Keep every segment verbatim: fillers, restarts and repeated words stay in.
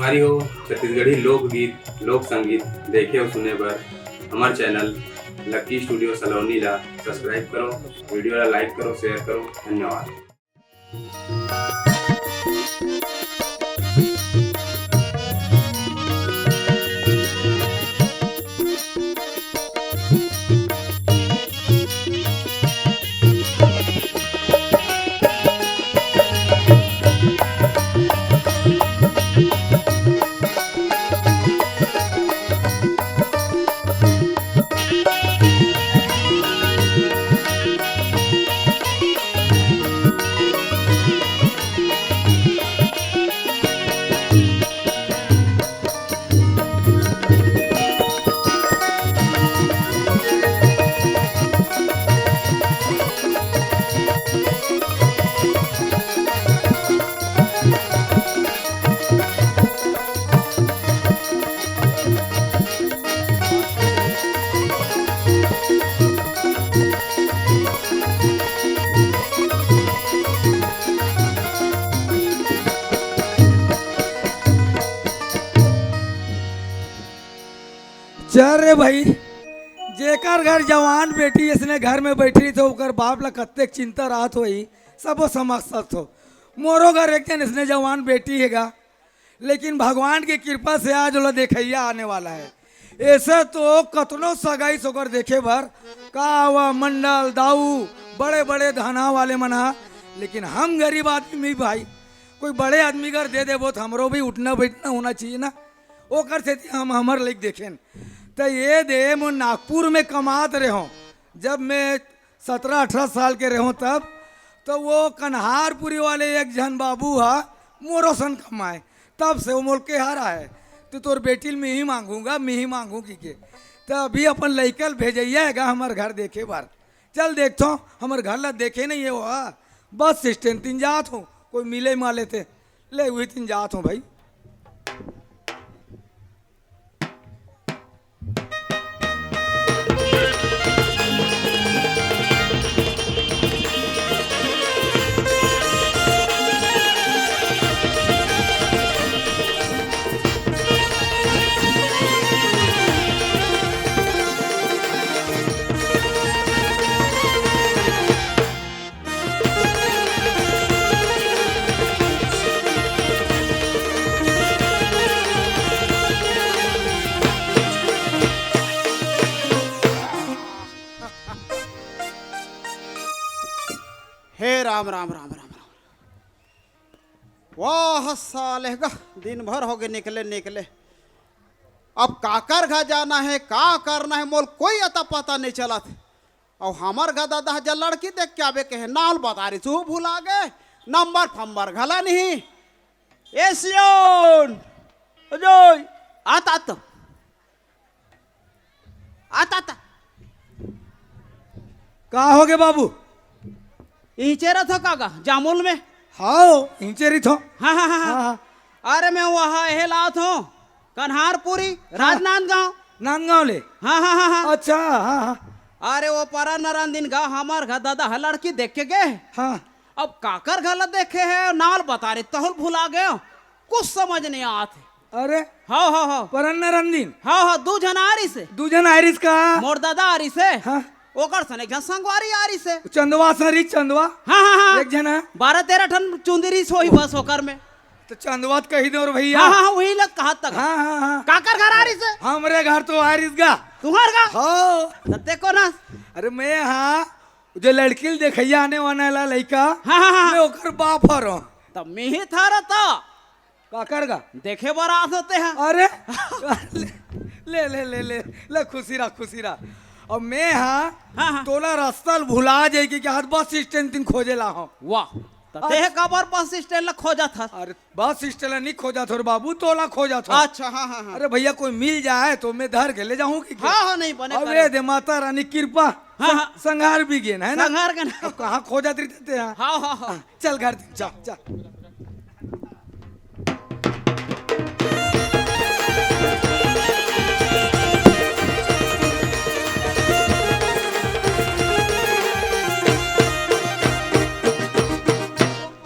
संगवारी हो, छत्तीसगढ़ी लोकगीत, लोक संगीत देखे अउ सुने बर हमर चैनल लक्की स्टूडियो सलोनी ला सब्सक्राइब करो, वीडियो ला लाइक करो, शेयर करो। धन्यवाद। चल रे भाई, जेकर घर जवान बेटी इसने घर में बैठी रही, तो ओकर बाप ला कत्तेक चिंता राहत होही, सबो समझ सकत हो। मोरो घर एक जन इसने जवान बेटी हे गा, लेकिन भगवान के कृपा से आज ओला देखइया आने वाला है। ऐसे तो कतनो सगाई सोकर देखे बर का आवा मंडल, दाऊ, बड़े-बड़े धना वाले मन हा, लेकिन हम गरीब आदमी भाई, कोई बड़े आदमी घर दे देबो तो हमरो भी उठना बैठना होना चाहिए ना। ओकर सेती हम हमर लइक देखेन। त ये दे मोर नागपुर में कमात रेहों, जब मैं सतरा अठरा साल के रेहों तब, त वो कन्हारपुरी वाले एक झन बाबू हा मोरो सन कमाए, तब से वो मोल के हारा है। तो तोर बेटी ल मिही मांगूंगा, मिही मांगू की के। त अभी अपन लइका ल भेजइया हे गा हमर घर देखे बर। चल देखथों, हमर घर ला देखे नहीं हे वो, बस स्टैंड तीन जात हों, कोई मिले माले ते। ले, उही तीन जात हों भाई। हे राम, राम, राम, राम, राम। वाह, साले गा, दिन भर होगे निकले, निकले। अब काकर घर जाना हे, का करना हे, मोल कोई अता पता नहीं चलत। अउ हमर घर दादा ह जा लड़की देख के आबे कहे, नाव ल बता रहिस, तू भुला गे, नंबर फंबर घला नहीं। ए सियोन, अजय, आत, आत। आत, आत। का होगे बाबू? इहिंचे रहिथो का गा, जामुल में? हाव, इहिंचे रहिथों। हाँ, हाँ, हाँ, हाँ। हाँ, हाँ। अरे मैं वहाँ एहे लात हों, कन्हारपुरी, हाँ। राजनांदगांव। नांदगांव ले? हाँ, हाँ, हाँ, हाँ। अच्छा, हाँ, हाँ। अरे वो परन नरन दिन गा हमर घर दादा ह लड़की देख के गे। हाँ। अब काकर घर ला देखे हे, नाव ल बता रहिस, तहूं ल भुला गे। कुछ समझ नहीं आत हे। अरे, हाव, हाव, हाव। परन नरन दिन? हाव, हाव, दू झन आ रहिस हे। दू झन आ रहिस का? मोर दादा आ रहिस हे। हाँ। ओकर सन एक झन संगवारी आ रहिस हे। चंदवा सन रहिस, चंदवा? हाँ, हाँ, हाँ। एक झन हे। बारह तेरह ठन चुंदी रहिस होही बस ओकर में। त चंदवा त कही दो रे भइया। हाँ, हाँ, हाँ, उही ला कहत तक। हाँ, हाँ, हाँ। काकर घर आ रहिस हे? हमरे घर तो आ रहिस गा। तुम्हर घर? हाँ। त देखो ना। अरे मैं हाँ, जो लड़की ल देखइया आने वाला ला लइका, हाँ, हाँ, हाँ। मैं ओकर बाप हरों। त मिही थारा त काकर गा? देखे बर आत होते हैं। अरे, ले, ले, ले, ले, ले, खुशी रहा, खुशी रहा। अब मैं हाँ, हाँ, हाँ। तोला रस्ता ल भुला जाए कि, कि आज बस स्टैंड तीन खोजे ला हों। वाह, त तेह काबर बस स्टैंड ला खोजत हस? अरे, बस स्टैंड ला नहीं खोजत हों रे बाबू, तोला खोजत हों। अच्छा, हाँ, हाँ, हाँ। अरे भइया, कोई मिल जाए तो मैं धर के ले जाहूं कि, कि? हाँ, हाँ, नहीं बने अब करे। ये दे माता रानी कृपा, हाँ, सं-, हाँ। संघार भी गेन, है ना? संघार के ना। अब कहाँ खोजत रहिते तें? हाँ, हाँ, हाँ। चल घर, चल, चल।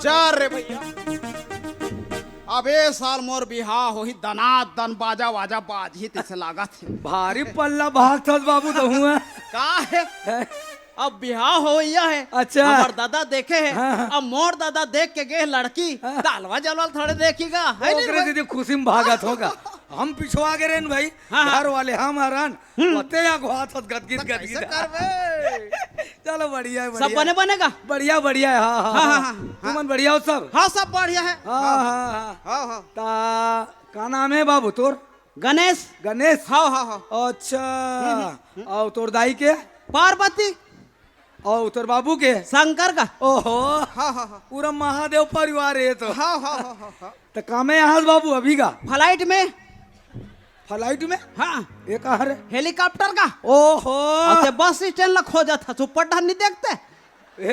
चल रे भइया, अबे साल मोर बिहाव होही, दनादन बाजा वाजा बाजही, तइसे लागत हे। भारी पल्ला भागथस बाबू, तहूँ ह। का हे? अब बिहाव होइया हे। अच्छा। हमर दादा देखे हे। हाँ, हाँ। अब मोर दादा देख के गे लड़की, हाँ। त अलवा जलवा ल थोड़े देखही गा, हे नी ओकरे भाई? दीदी खुशी में भागत होगा। हम पिछवा गे रहेन भाई, हाँ, हाँ। घर वाले हम हरन, हम्म। ओते अघवात हस गदगिद, त कइसे गदगिद। करबे? चलो, बढ़िया हे, सब बढ़िया। बने बने गा? बढ़िया, बढ़िया हे, हाँ, हाँ, हाँ, हाँ, हाँ, हाँ। तुमन बढ़िया हो सब? हाँ, सब बढ़िया हे। हाँ, हाँ, हाँ, हाँ। हाँ, हाँ। त का नाम हे बाबू तोर? गणेश। गणेश? हाँ, हाँ, हाँ। अच्छा। हम्म, हम्म, हम्म। अउ तोर दाई के? पार्वती। अउ तोर बाबू के? शंकर का। ओहो। हाँ, हाँ, हाँ। पूरा महादेव परिवार हे ये तो। हाँ, हाँ, हाँ, हाँ, हाँ। त कामे आहस बाबू अभी गा? Flight में। Flight में? हाँ। ये कहाँ रे? Helicopter का। ओहो। अउ ते bus stand ला खोजत हस, ऊपर डहन नी देखते?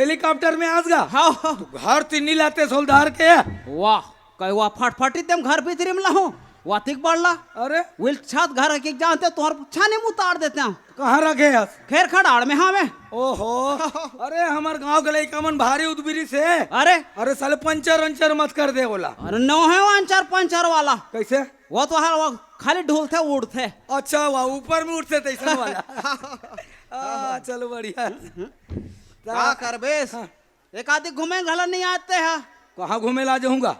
Helicopter में आहस गा? हाँ, हाँ। त घर तीन नी लाते सोलदार के? वाह। कहे वा फटफटी तेम घर भीतरी में लहूं, वा तिक बड़ ला। अरे। उहिल छत घर के जानते तोहर छानी में उतार देतेंव। कहाँ रखे हस? खेर खड़ाड़ में हवे। ओहो। अरे हमर गांव के लइका मन भारी उदबिरी से। अरे। अरे साले पंचर अंचर मत कर दे ओला। अरे नोहे वो अंचर पंचर वाला। कइसे? वो तो हर वो खाली ढुलथे उड़थे। अच्छा वा ऊपर में उड़थे तइसन वाला। आ, चलो बढ़िया। का करबे? हाँ। एक आदि घूमे घला नइ आते ह। कहाँ घूमे ला जाहूँगा?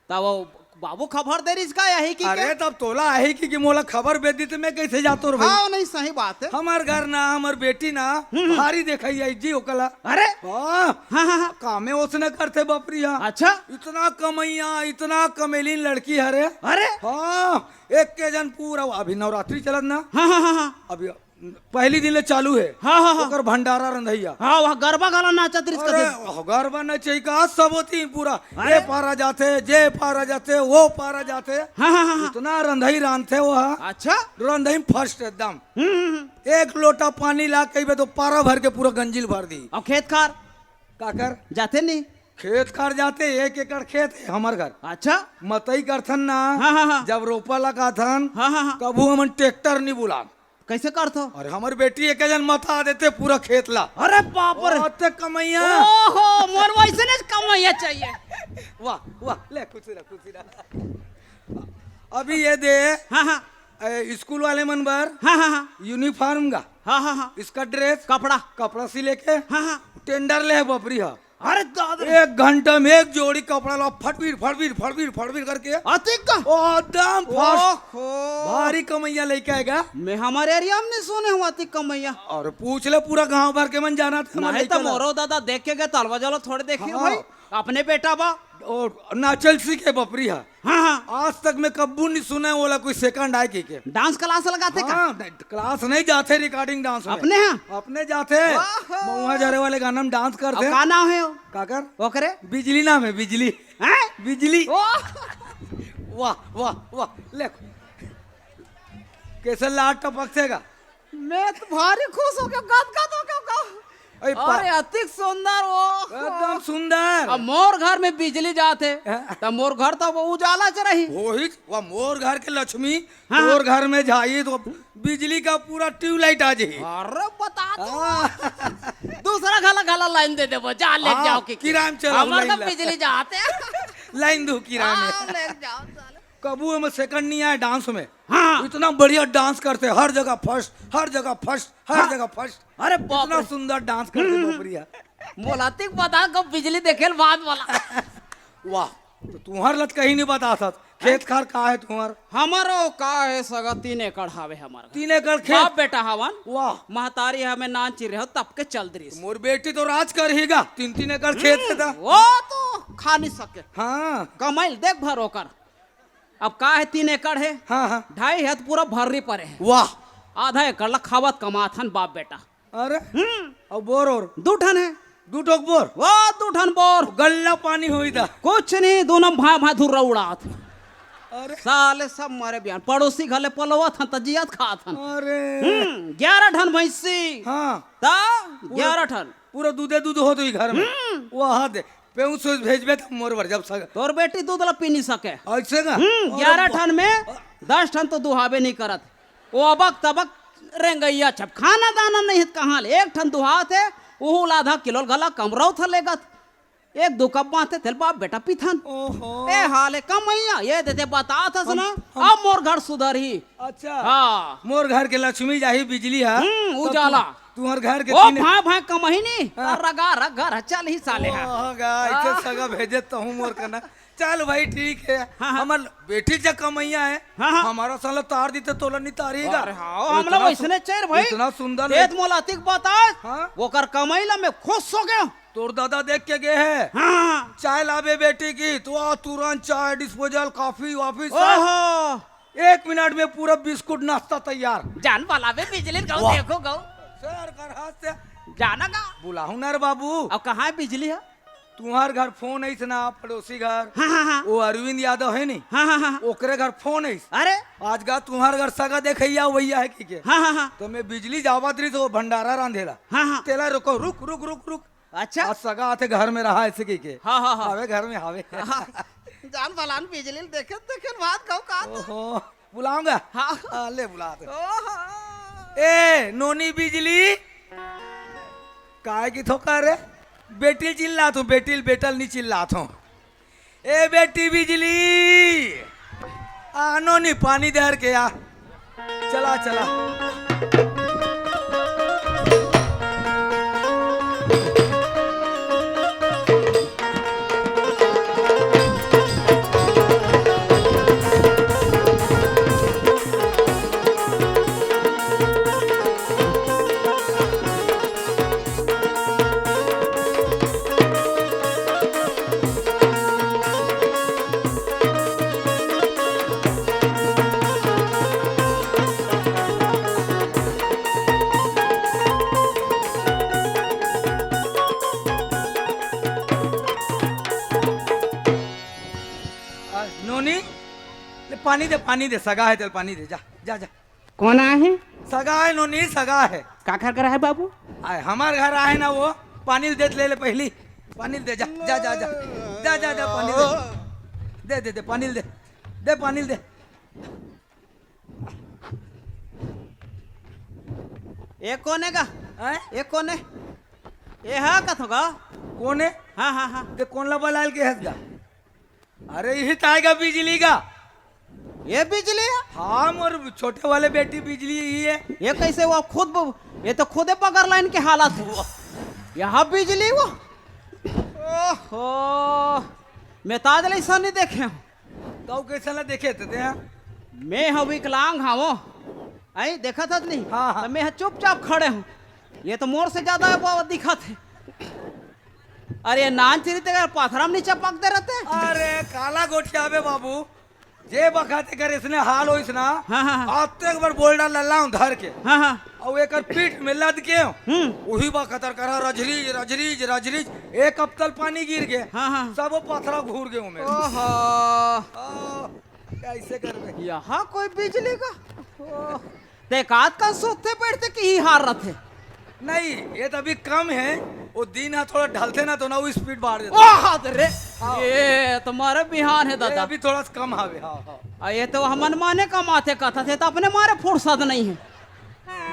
त वो बाबू खबर दे रिहिस का यही कि अरे के? तब तोला आही कि, कि मोला खबर दे दी त मैं कइसे जातों रे भाई? हाँ, नहीं, सही बात हे। हमर घर ना, हमर बेटी ना, हम्म। भारी देखइया जी ओकला। अरे? हाँ। हाँ, हाँ, हाँ। कामे ओसने करथे बपरी हा। अच्छा। इतना कमइया, इतना कमेलिन लड़की हरे। अरे? हाँ, एक के जन पूरा अभी नवरात्रि चलत ना। हाँ, हाँ, हाँ, हाँ। अभी पहली दिन ले चालू हे। हाँ, हाँ, हाँ। ओकर भंडारा रंधइया। हाँ, वहाँ गरबा घला नाचत रिहिस अरे, कथे। गरबा नचई का सब होती पूरा। अरे। ये पारा जाथे, जे पारा जाथे, वो पारा जाथे। हाँ, हाँ, हाँ, हाँ। इतना रंधई रांधथे वो हा। अच्छा। रंधई first एकदम। हम्म, हम्म, हम्म। एक लोटा पानी ला कहिबे तो पारा भर के पूरा गंजिल भर दी। अउ खेत खार? काकर? जाथे नहीं? खेत खार जाथे, एक एकड़ खेत हे हमर घर। अच्छा। मतई करथन ना, हाँ, हाँ, हाँ। जब रोपा लगाथन, हाँ, हाँ, हाँ। कभू हमन tractor नहीं बुलान। कइसे करथो? अरे हमर बेटी एक जन मता देथे पूरा खेत ला। अरे बाप रे। ओते कमइया। ओहो, मोर वइसने कमइया चाहिए। वाह, वाह, ले खुशी रह, खुशी रह। अभी ये दे, हाँ, हाँ। ए, स्कूल वाले मन बर हाँ, हाँ, हाँ। Uniform गा। हाँ, हाँ, हाँ। इसका dress, कपड़ा। कपड़ा सिले के हाँ, हाँ। Tender ले हे बपरी हा। अरे दादा। एक घंटा में एक जोड़ी कपड़ा ला फटफिर, फटफिर, फटफिर, फटफिर करके। अतिक का? ओ, एकदम first। ओहो। भारी कमइया लइका हे गा। मैं हमर area में नहीं सुने हँव अतिक कमइया। अउ पूछ ले पूरा गांव भर के मन जानथे हमर नहीं लइका त ला। मोरो दादा देख के गे त अलवा जलवा ल थोड़े देखही हाँ। भाई। अपने बेटा बा। अउ नाचल सीखे बपरी हा। हाँ, हाँ। आज तक मैं कब्बू नहीं सुने ओला कोई second आय कहिके। Dance class लगाथे का? हाँ, नहीं, class नहीं जाथे recording dance में। अपने हा? अपने जाथे। वाह। महुआ झरे वाले गाना में dance करथे। अउ का नाम हे वो? काकर? ओकरे? बिजली नाम हे, बिजली। हैं? बिजली। वाह। वाह, वाह, वाह। ले। कइसे लार टपकथे गा? मैं तो भारी खुश हो गेंव, गदगद हो गेंव का। अरे पा- अरे, अतिक सुंदर वो। एकदम सुंदर। अब मोर घर में बिजली जाथे, हाँ। त मोर घर तो वो उजाला च रही। वही, वह मोर घर के लक्ष्मी, हाँ। तोर घर में जाही तो बिजली का पूरा tube light आ जाही। अरे, बता तो। हाँ। दूसरा घला, घला line दे देबो, जा ले हाँ, जाओ के। किराए में चला हमर line तो ला। बिजली जाथे। Line दू किराए में। हाँ, ले जाओ, चलो। कभू एमे second नहीं आय dance में। हाँ। इतना बढ़िया dance करथे, हर जगह first, हर जगह first, हर हाँ। जगह first। अरे बाप इतना रे। सुंदर dance करथे, हम्म। बाप रे। मोला अतिक बता कब बिजली देखे ल बाद वाला। वाह, तो तुंहर लत कहीं नहीं बता सकत। खेत खार का हे तुंहर? हमरो का हे सगा, तीन एकड़ हावे हमर। तीन एकड़ खेत? बाप बेटा हवन। वाह। महतारी हमें नान चिरे हो तब के चल दरिस। मोर बेटी तो राज करही गा, तीन तीन एकड़ खेत हे हम्म, त। वो तो खा नहीं सके। हाँ। कमाइल देख भर ओकर। अब का हे, तीन एकड़ हे, हाँ, हाँ। ढाई हे त पूरा भर्री परे हे। वाह। आधा एकड़ ला खावत कमात हन बाप बेटा। अरे, हम्म। अउ बोर ओर? दू ठन हे। दू ठोक बोर? वो दू ठन बोर। गल्ला पानी होई दा। कुछ नहीं, दूनों भाई भाई धुर्रा उड़ात। अरे। साले सब मरे बिहान। पड़ोसी घले पलोवत हन त जियत खात हन। अरे। हम्म, ग्यारह ठन भैंसी। हाँ। त पूरा ग्यारह ठन। पूरा दूधे दूध होत होही घर में। हम्म। वहाँ दे। पेउस उस भेजबे त मोर बर जब सक- तोर बेटी दूध ला पी नहीं सके। अइसे का? हम्म, अरे ग्यारह बा- ठन में दस ठन तो दुहाबे नहीं करत। वो अबक तबक रेंगइया छप। खाना दाना नहीं हे त कहाँ ले? एक ठन दुहात हे, ओहू ला आधा किलो घला कमरौत ह लेगत। एक दू कप बांधथे, तेला बाप बेटा पीथन। ओहो। ए हाले कमइया, ये देते बतात हस हम, ना, हम अब मोर घर सुधरही। अच्छा। हाँ। मोर घर के लक्ष्मी जाही बिजली ह। हम्म, तब उजाला। तु-, तुंहर घर के ओ तीन भाई, भाई कमही नी, हाँ। रगा रग घर चलही साले ह। ओह गा, इथे हाँ। सगा भेजे त हूँ मोर कना। चल भाई, ठीक है। हाँ, हाँ। हमर बेटी जग कमइया है। हाँ, हाँ। हमर सन ल तार दिते, तोला नी तारही गा। अरे हाँ, हमला इतना सु-, वइसने चाही भाई। इतना सुंदर देत ले- मोला अतिक बतात। हाँ। ओकर कमई ला मैं खुश हो गेंव। तोर दादा देख के गे हे। हाँ, हाँ। चाय लाबे बेटी की, तो आ तुरंत चाय, disposal, coffee, वाफी, सब। ओहो। एक मिनट में पूरा बिस्कुट नाश्ता तैयार। जान वाला बे बिजली गऊ वाह। देखो गऊ। सर कर हाथ से। जाना गा। बुलाहूं ना रे बाबू। अब कहाँ है बिजली ह? तुंहर घर फोन आइस ना, पड़ोसी घर। हाँ, हाँ, हाँ। वो अरविंद यादव है नी? हाँ, हाँ, हाँ। ओकरे घर फोन आइस। अरे। आज गा तुंहर घर सगा देखइया वइया है कहिके। हाँ, हाँ, हाँ। तो मैं बिजली जावत रहिस तो भंडारा रांधे ला। हाँ, हाँ। तेला रोकंव, रुक, रुक, रुक, रुक। अच्छा। आज सगा आथे घर में रहा ऐसे कहिके। हाँ, हाँ, हाँ। हवे घर में हवे। हाँ। जान वाला न बिजली ल देखे, देखे भात खाऊ का तो। ओहो। बुलाऊंगा। हाँ। हाँ, ले बुला दे। ओहो। ए, नोनी बिजली। काय की थोका रे? बेटी ल चिल्लात हूँ, बेटी ल, बेटा ल नी चिल्लात हूँ। ए बेटी बिजली, आ नोनी पानी धर के आ। चला, चला। आ, नोनी, ले पानी दे, पानी दे, सगा है, तेल पानी दे, जा, जा, जा। कोन आय हे? सगा है नोनी, सगा है। काखर घर आय हे बाबू? आय, हमर घर आय हे ना वो, पानी ल दे ले, ले पहली। पानी ल दे, जा, जा, जा, जा। जा, जा, जा, पानी ल दे। दे, दे, दे, पानी ल दे। दे, पानी ल दे। ए कोन हे गा? हैं? ए कोन हे? ए हा कथो गा? कोन हे? हाँ, हाँ, हाँ। ते कोन ला बलाल के हस गा? अरे, इही त आय गा बिजली गा। ये बिजली हे? हाँ, मोर छोटे वाले बेटी बिजली ही है। ये कैसे वो खुद ब-, ये तो खुदे बगर लाइन के हालत हे। यहाँ बिजली वो? ओहो, मैं तो आज ले ऐसा नहीं देखे हूँ। तो कैसे ना देखे थे, थे यहाँ? मैं ह विकलांग हवं। आई, देखत हस नहीं? हाँ, हाँ। तो मैं ह चुपचाप खड़े हूँ। ये तो मोर से ज्यादा वो दिखत हे। अरे, नान चिरी ते अगर पथरा म नी चपक दे रहते। अरे, काला गोठियाबे बाबू, जे बखत एकर इसने हाल होइस ना, हाँ, हाँ, हाँ। आज तो एक बार बोल्डा लल्लाऊं धर के। हाँ, हाँ। अउ एकर पीठ में लद के, हम्म। उही बखत कर रहा रजरीज, रजरीज, रजरीज, एक अब्तल पानी गिर गे। हाँ, हाँ। सब पथरा घूर गे ओमे। ओहो। आ, कैसे करबे? यहाँ कोई बिजली का? ओह। ते कात का सोते बैठते कि ही हार रथे। नहीं, ये तो अभी कम है, वो दिन ह थोड़ा ढलथे ना, तो ना वो speed बढ़ जाता। वाह रे, हाँ। ये तो मारे बिहान हे ये दादा। अभी थोड़ा सा कम हावे, हाँ, हाँ। आ, ये तो हमन माने कमाथे कथा थे, तो अपने मारे फुर्सत नहीं है।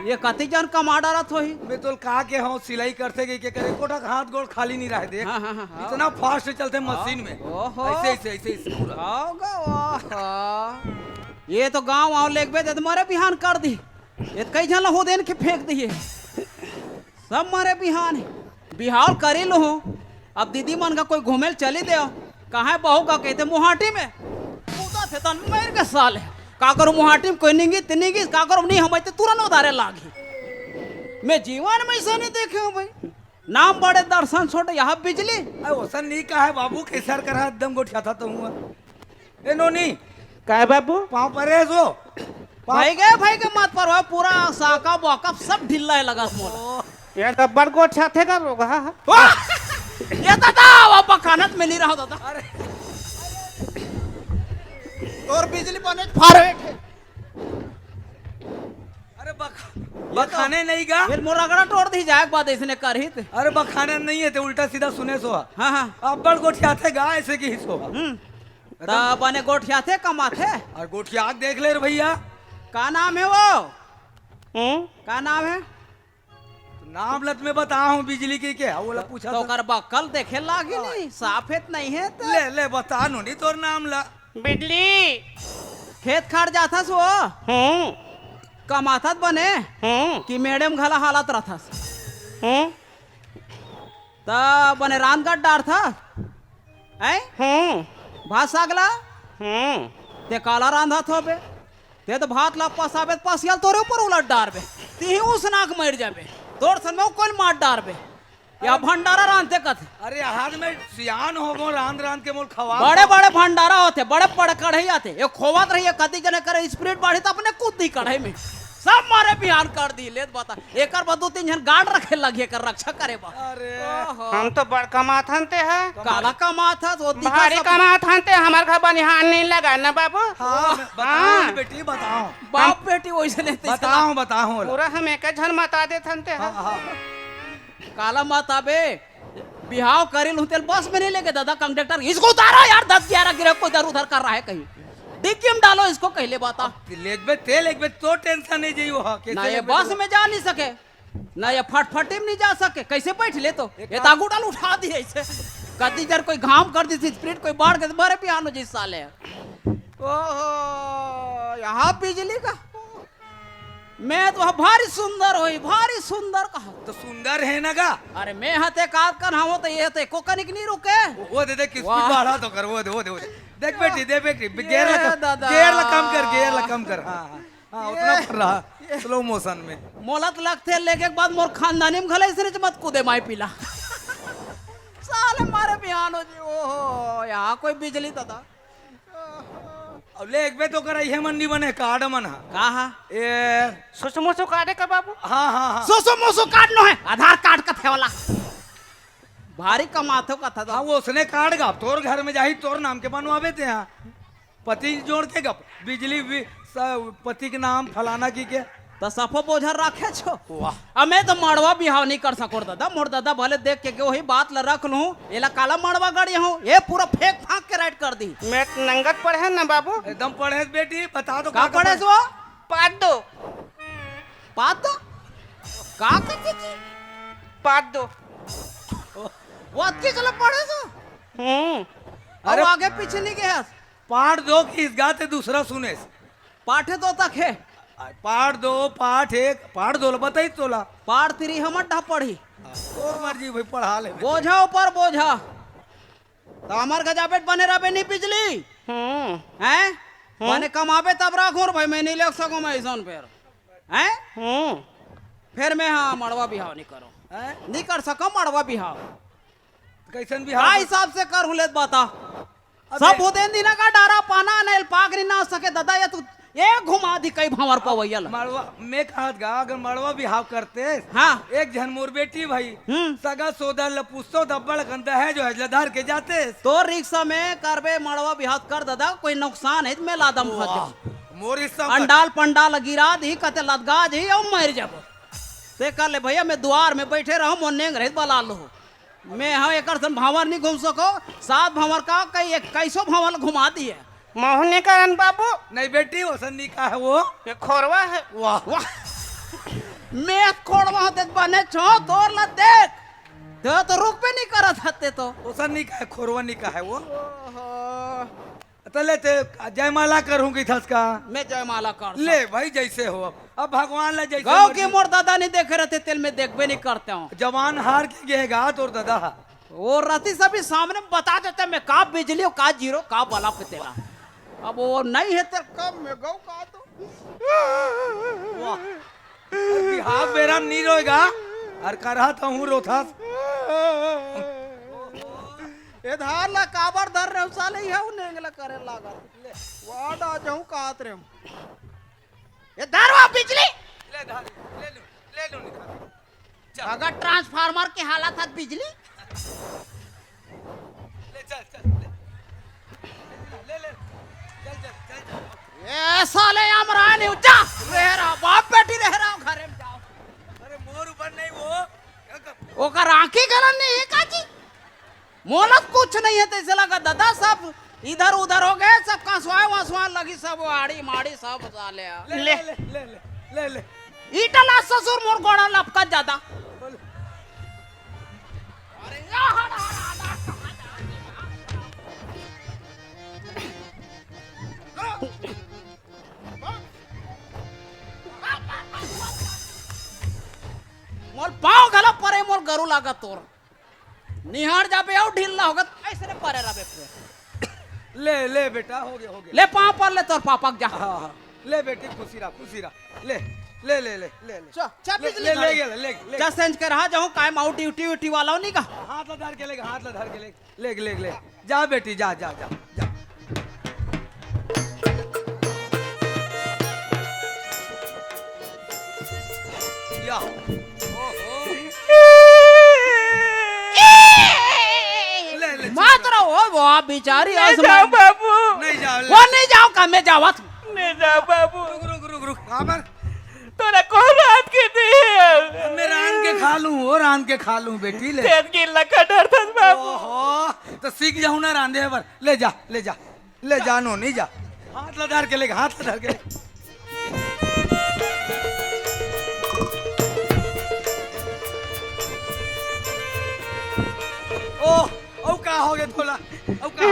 ये कति जन कमा डारत होही। मैं तो का के हूँ, सिलाई करथे के, के करे, कोठा हाथ गोड़ खाली नहीं रहे, देख। हाँ, हाँ, हाँ, हाँ। इतना fast चलथे हाँ। मशीन में। ओहो। ऐसे, ऐसे, ऐसे, ऐसे पूरा। आओ गा, वाह। ये तो गाँव, गाँव लेगबे, ते तो मारे बिहान कर दी। ये कई झन ला हो देन के फेंक दिए। सब मरे बिहान हे। बिहाव करी लूँ। अब दीदी मन का कोई घूमे ल चली दे। कहाँ हे बहू का कहते मुहाटी में। कूदा थे तन मर के साले। का करूँ मुहाटी में कोई निंगी ते निंगी, का करूँ नहीं हम ते तुरंत उधारे लागी। मैं जीवन में ऐसा नहीं देखे हूँ भाई। नाम बड़े दर्शन छोटे, यहाँ बिजली। अरे ओसन नहीं कहा है बाबू, केसर करा एकदम गोठियाथा तो हुआ। ए नोनी। काय बाबू? पाँव परे हे सो। पाँव भाई गे, भाई गे, मत पर हो, पूरा साका बाका सब ढिल्ला हे लगा मोला। ये तो बड़ गोठियाथे का रोग, हाँ, हाँ। वाह! ये तो था, वो बखानत में नहीं रहा दादा। अरे। तोर बिजली बने फारे हे। अरे बख-, ये तो बखाने नहीं गा। फिर मोर रगड़ा तोड़ दी जाए के बाद इसने करही ते। अरे बखाने नहीं हे ते उल्टा सीधा सुने सो। हाँ, हाँ। अब बड़ गोठियाथे गा ऐसे की ही सो। हम्म। एकदम। त बने गोठियाथे कमाथे? अरे गोठिया के देख ले रे भैया। का नाम हे वो? हम्म? का नाम हे? नाम लत में बताहूँ बिजली कहिके, हाँ, ओला पूछा तो था। ओकर बक्कल देखे लागे हाँ। नहीं, साफेत नहीं है तो। ले, ले, बता नोनी तोर नाम ला। बिजली। खेत खार जाथस वो? हम्म। कमाथस बने? हम्म। कि मेड़े म घला हालत रथस? हम्म। त बने रांध गट डारथस? हैं? हम्म। भात साग ला? हम्म। ते काला रांधत होबे? ते तो भात ला पसाबे त पसिया ल तोरे ऊपर उलट डारबे। तिही उसना के मर जाबे। तोर सन में कोन मार डारबे। या भंडारा रांधते कथे। अरे आज मैं सियान हो गो, रांध रांध के मोल खवा बड़े दो। बड़े भंडारा होथे, बड़े बड़े कढ़ई आथे। ये खोवत रहिए, कति जने करे स्प्रिट बाढ़ी त अपने कूद दी कढ़ई में। सब मारे बिहान कर दी, लेत बता। एकर बर दू तीन झन गार्ड रखे लगी, एकर रक्षा करे बर। अरे। ओहो। हम तो बड़ कमाथन ते ह। काला कमाथस, वो दिखा भारी सब। कमाथन ते, हमर घर बनिहान नहीं लगा ना बाबू। हाँ, मैं बताऊँ हाँ। बेटी, बताऊँ। बाप बेटी वैसे नहीं ते बताऊँ, बताऊँ। पूरा हम एक झन मता देथन ते ह। हाँ, हाँ। काला मताबे, बिहाव करे लूं तेल बस में नहीं लेके दादा, कंडक्टर, "इसको उतारो यार, दस ग्यारह गिरे को इधर उधर कर रहा है कहीं, डिग्गी में डालो इसको," कहिले बाता। अब लेगबे, ते लेगबे, तो टेंशन नहीं जाई वो, हाँ, कैसे ना ये लेगबे बस तो? में जा नहीं सके, ना ये फटफटी में नहीं जा सके, कैसे बैठ ले तो? एक ये काम तागू डाल उठा दिए ऐसे, कति जर कोई घाम कर दी थी, स्प्रिट कोई बाढ़ के मारे पियानो जी साले। ओहो, यहाँ बिजली का मैं तो भारी सुंदर होई, भारी सुंदर कहा। तो सुंदर है ना गा? अरे मैं हते कात कन हवो तो ये तो एको कनिक नहीं रुके। वो दे दे, किस वाह। स्पीड बढ़ा तो कर, वो दे, वो दे, वो दे। देख बेटी, देख बेटी, ए गेयर ला कम, दादा। गेयर ला कम कर, गेयर ला कम कर। हाँ, हाँ, हाँ, उतना ये कर रहा, स्लो मोशन में। मोलत लगते लेके के बाद मोर खानदानी में घले इसने मत कूदे माई पीला। साले मारे बिहान हो जी, ओहो, यहाँ कोई बिजली दादा। अब ले एक बे तो कर, इहे मन नहीं बने, कार्ड मन हा। का हा? ए, सुसु मुसु कार्ड का बाबू? हाँ, हाँ, हाँ। सुसु मुसु कार्ड नो है, आधार कार्ड का थे वाला। भारी कमाथो का था तो। हाँ, वो उसने कार्ड गा, तोर घर में जाही, तोर नाम के बनवाबे ते यहाँ। पति जोड़ के गप, बिजली भी, स-, पति के नाम फलाना की के। त सफो बोझा राखे छो। वाह। अब मैं तो मड़वा बिहाव नहीं कर सकोर दादा। मोर दादा भले देख के, के वही बात ला रख लूं। एला काला मड़वा गड़ी हूं। ये पूरा फेंक फांक के राइट कर दी। मैं नंगत पढ़े ना बाबू। एकदम पढ़े बेटी, बता दो का का पढ़े पढ़े? सो? पाद दो। पाद दो? का करते जी? पाद दो। वो अतकी चला पढ़े सो? हम्म। अरे अरे आगे पीछे नहीं गया। पाठ दो की इस गाते दूसरा सुने। पाठे दो तक है। पाठ दो, पाठ एक, पाठ दो ला बताई तोला। पाठ थ्री हमर ढा पढ़ी। तोर मर्जी भाई, पढ़ा ले। बोझा ऊपर बोझा। तो हमर गजाबेट बने रहबे नहीं बिजली। हम्म। हैं? हम्म। बने कमाबे तब राखो रे भाई, मैं नहीं ले सकूं मैं ऐसन फेर। हैं? हम्म। फेर मैं हाँ मड़वा बिहाव नहीं करो। हैं? नहीं कर सको मड़वा बिहाव। कैसन का बिहाव? हिसाब से कर हुलेत बता। अबे सब होते दिन का डारा पाना नहीं पागरी ना सके दादा, ये तू ये घुमा दी कई भंवर पवैया ला। मड़वा, मैं कहत गा, अगर मड़वा बिहाव करते, हाँ। एक झन मोर बेटी भाई, हम्म। सगा सोदर ल पूछतो, दब्बड़ कन दहेज वहेज ल धर के जाते। तो रिक्शा में करबे मड़वा बिहाव कर दादा, कोई नुकसान है तो मैं लादम वाह, फंस मोर हिस्सा कर। अंडाल पंडाल गिरा दी, कते लदगा जी, और मर जाबो। ते कर ले भैया, मैं दुआर में बैठे रहो, मोर नेंग रहित बला लो। मैं हाँ एकर सन भंवर नहीं घूम सको, सात भंवर का कई इक्कीसो भंवर घुमा दिए। मोहन नहीं करन बाबू। नहीं बेटी, ओसन नहीं कहा है वो। ये खोरवा है। वाह। वाह। मैं खोरवा देख बने छो, तोर ला देख। तो, तो रुक पे नहीं करत हते तो। ओसन नहीं कहा है, खोरवा नहीं कहा है वो। ओहो। त ले ते जयमाला करहूं कहिथस का? मैं जयमाला कर ले सकत। भाई, जैसे हो अब, अब भगवान ला जैसे गाँव मर्जी। के मोर दादा नहीं देखे रहते, तेल में देखबे नहीं करते हूँ। जवान हार के गए गा तोर दादा। वो रहती सभी सामने बता देते, मैं का बिजली हो, का जीरो, का बल्ब तेला। अब वो नहीं है तेरे कब में गौ का तो। वाह। अरे बिहाव बेरा म नी रोएगा, अरे करहा त हूँ रोथस। ए धार ला काबर धर रहे हो साले, इहे उ नेंग ला करे लागत। ले, वादा जहूँ कात रहे हो। ए धारवा बिजली। ले धार, ले लो, ले लो निकाल। चल। अगर ट्रांसफार्मर के हालत है बिजली। ले, चल, चल, ले। ले, ले। चल, चल, चल, चल। ए साले, यहाँ रहा नहीं, जा। रह रहा, बाप बेटी रह रहा, घरे में जाओ। अरे, मोर ऊपर नहीं वो। ओकर आँखी गलन नहीं है, काजी? मोला कुछ नहीं है, तैसे लगा, दादा, सब इधर उधर हो गए, सब कसवाए वसवाए लगी, सब आड़ी माड़ी, सब साले। ले, ले। ले, ले, ले, ले, ले। ईटा ला ससुर मोर गोड़ा लपका ज्यादा। तरू लागत तोर। निहार जाबे अउ ढीला होगत, अइसने परे रहिबे फेर। ले, ले बेटा, हो गया, हो गया। ले पाँव पर ले तोर पापा के जा। हाँ, हाँ। ले बेटी, खुशी रह, खुशी रह। ले, ले, ले, ले, ले, ले। चा, चाबी ले, ले, ले, ले, ले, ले, ले। जा सेंच के रहा, जाऊँ, कायम आऊ ड्यूटी व्यूटी वाला हो नहीं का? हाथ ला धर के ले, हाथ ला धर के ले। ले, ले, ले। जा बेटी, जा, जा, जा, जा। या। ओहो। ले, ले, चुप मत कर। रहो, वो आप बेचारी ले आसमान जाओ बाबू। नहीं जाओ, ले। वो नहीं जाओ, का मैं जावत हूँ। ले जाओ बाबू। रुक, रुक, रुक, रुक। काबर? तोला कोन रांध के दे? मैं रांध के खा लूं, वो रांध के खा लूं, बेटी, ले। तेज गिर लगा डर थस बाबू। ओहो, तो सीख जाऊं ना रांधे बर। ले जा, ले जा, ले जा, नोनी जा। हाथ ला धर के ले, हाथ ला धर के ले। ओ, ओ का हो गया तोला? ओ का?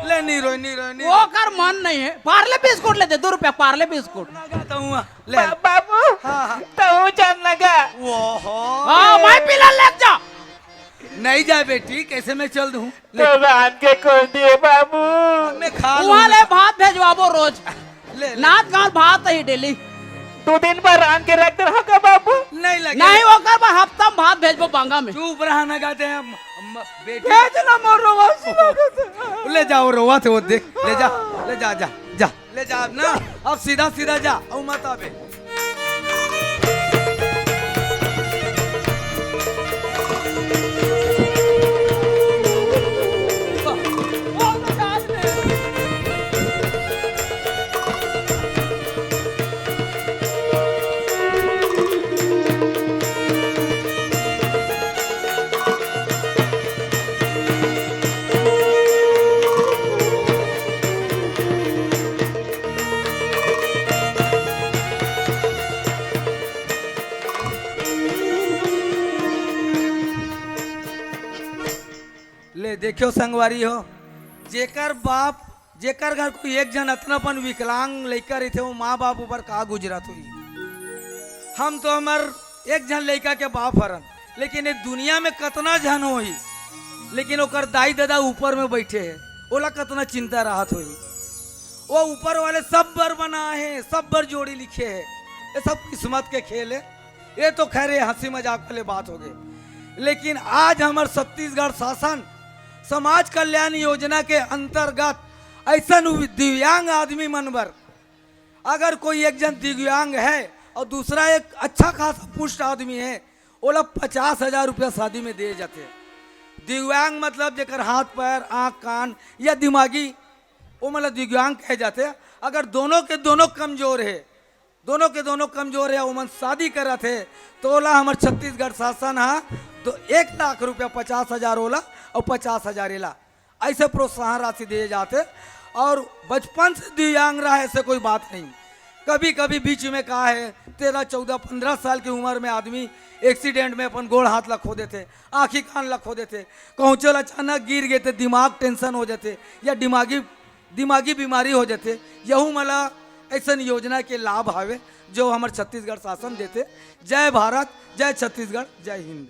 ले, ले, नी रोय, नी रोय, नी रोय। ओकर मन नहीं है। पार्ले बिस्कुट ले दे, दो रुपया पार्ले बिस्कुट। ना गा, तो हुआ, ले। बा-, बाबू, हाँ, हाँ। तो हूँ चल ना गा। ओहो। हाँ, मैं पीला लेके जा। नहीं जाए बेटी, कैसे मैं चल दूँ? ले। तो रांध के कर दिए बाबू। मैं खा लूँ। वहाँ ले भात भेजवाबो रोज। ले, ले। नात गाल भात ही डेली। दो दिन बर रांध के रख दे रहा का बाबू? नहीं लगे। नहीं, ओकर बर हफ्ता में भात भेजबो बांगा में। चुप रहा ना गाते हैं, म-, म-, बेटी। भेज ना मोर रोवा सुना दे। ले जाओ रोवा थे वो देख, ले जा, ले जा, जा, जा। ले जा अब ना, अब सीधा सीधा जा, अउ मत आबे। ले देखियो संगवारी हो, जेकर बाप, जेकर घर कोई एक झन अतना अपन विकलांग लइका रहिथे, वो माँ बाप ऊपर का गुजरत होही। हम तो हमर एक झन लइका के बाप हरन, लेकिन ये दुनिया में कतना झन होही, लेकिन ओकर दाई ददा ऊपर में बैठे हे, ओला कतना चिंता रहत होही। वो ऊपर वाले सब बर बनाए हे, सब बर जोड़ी लिखे हे, ये सब किस्मत के खेल हे। ये तो खैर ये हंसी मजाक वाले बात हो गए, लेकिन आज हमर छत्तीसगढ़ शासन समाज कल्याण योजना के अंतर्गत ऐसन उ-, दिव्यांग आदमी मन बर, अगर कोई एक जन दिव्यांग है और दूसरा एक अच्छा खासा पुष्ट आदमी है, ओला पचास हजार रुपया शादी में दिए जाते। दिव्यांग मतलब जेकर हाथ पैर, आँख कान या दिमागी, वो मतलब दिव्यांग कहे जाते। अगर दोनों के दोनों कमजोर है, दोनों के दोनों कमजोर है, ओमन शादी करत हे, तो ओला हमर छत्तीसगढ़ शासन हा तो एक लाख रुपया, पचास हजार ओला और पचास हजार एला, ऐसे प्रोत्साहन राशि दिए जाते। और बचपन से दिव्यांग रहा, ऐसे कोई बात नहीं। कभी कभी बीच में का है, तेरह चौदह पन्द्रह साल की उम्र में आदमी एक्सीडेंट में अपन गोड़ हाथ ला खो देते, आँखी कान ला खो देते, कहूँ चल अचानक गिर गए तो दिमाग टेंशन हो जाते या दिमागी दिमागी बीमारी हो जाथे, यहू मन ला अइसन योजना के लाभ हावे, जो हमर छत्तीसगढ़ शासन देथे। जय भारत, जय छत्तीसगढ़, जय हिंद।